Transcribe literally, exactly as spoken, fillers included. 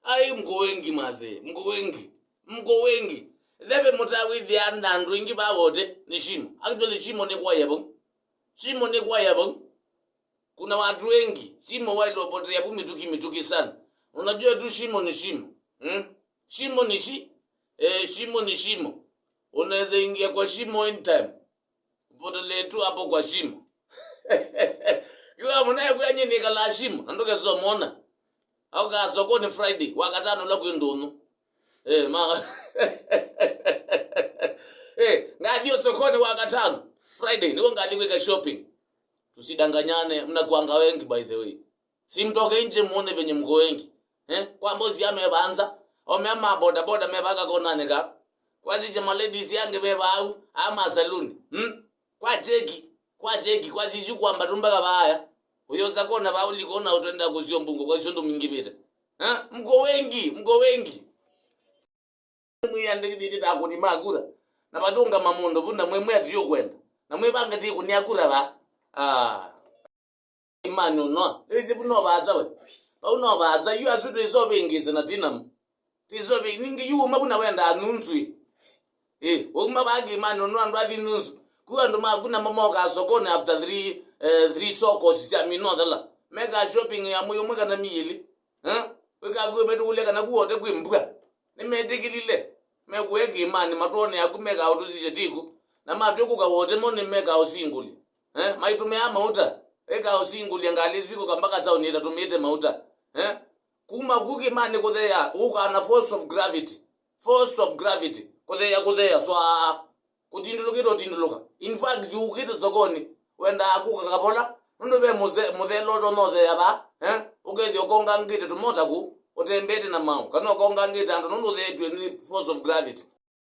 Ai, mko wengi mazee, mko wengi, mko wengi. Theve mũtawĩthĩa na andũ aingĩ vaa wote nĩ Shimo. Actually, Shimo nĩ kwaya vau. Shimo nĩ kwaya vau. Kuna watu wengi. Shimo walilopotea vau mituki, mituki sana. Unajua tu Shimo ni Shimo. Hmm? Shimo ni shi-, eh, Shimo ni Shimo. Unaweza ingia kwa Shimo anytime. Upotelee tu hapo kwa Shimo. Yua mnaye kuya nyini kala Shimo, na nduke so mona. Au ka sokoni Friday, wa katano la kwindunu. Eh, ma. Eh, ngathi sokoni wa katano. Friday, niko ngathi kwika shopping. Tusidanganyane, mnakuanga wengi by the way. Si mtoke nje muone venye mko wengi. Eh? Kwa mbosi amevanza, ome ama boda boda mevaka konaneka. Kwa sisi ma ladies yange mevau, ama saluni. Hmm? Kwa cheki, kwa cheki, kwa sisi kwamba tumbaka vaya. Uyoza kona vau likona utenda kuzio mbungu, kwa siondo mwingi vita. Eh? Mko wengi, mko wengi. Mwĩandĩkĩthĩtye ta akũni ma kura, na vathũngama mũndũ vu, na mwĩmwĩa tũyũkwenda, na mwĩvange tĩkũnĩa kura va? Ah. Imani ũnoa. Ĩsĩ vu no vaasa we. Vau no vaasa. Yu asu twĩsovĩngĩse na tinamu. Twĩsovĩ ningĩ yu uma vu na wendaa nunsu ĩ. Ĩ, wauma vaa kĩĩmanĩ ũnoa ndwathi nunsu. Ku andũ maku namo mokaa sokoni after three, eh, three sokos sya minothela. Mekaa shopping ya mwei ũmwe kana mĩĩlĩ. Eh? Wĩkakuĩ metũkũlya kana ku wote kwĩ mbua. Nĩmetĩkĩlile. Mekũe kĩĩmanĩ matwone aku mekaũtũsisya tiku. Na matwĩkũka wote mo nĩmekaũsingũlya. Eh? Maitũmĩaa mauta. Ĩkaũsingũlya ngalĩ isu ikũka mpaka taoni ĩtatũmĩĩte mauta. Eh? Kuma ku kĩĩmanĩ kũtheea, ũkaa na force of gravity. Force of gravity. Kũtheea, kũtheea, swaa. Kũtindũlũkĩte ũtindũlũka. In fact, ũkĩte sokoni, wendaa kũka kavola, nũndũ ve mũse-, mũthela ũtonya ũtheea vaa, eh? Ũkethĩa ũkongangĩte tũmota ku, ũtembeete na maũ, kana ũkongangĩte andũ nũndũ ũtheetw'e nĩ force of gravity.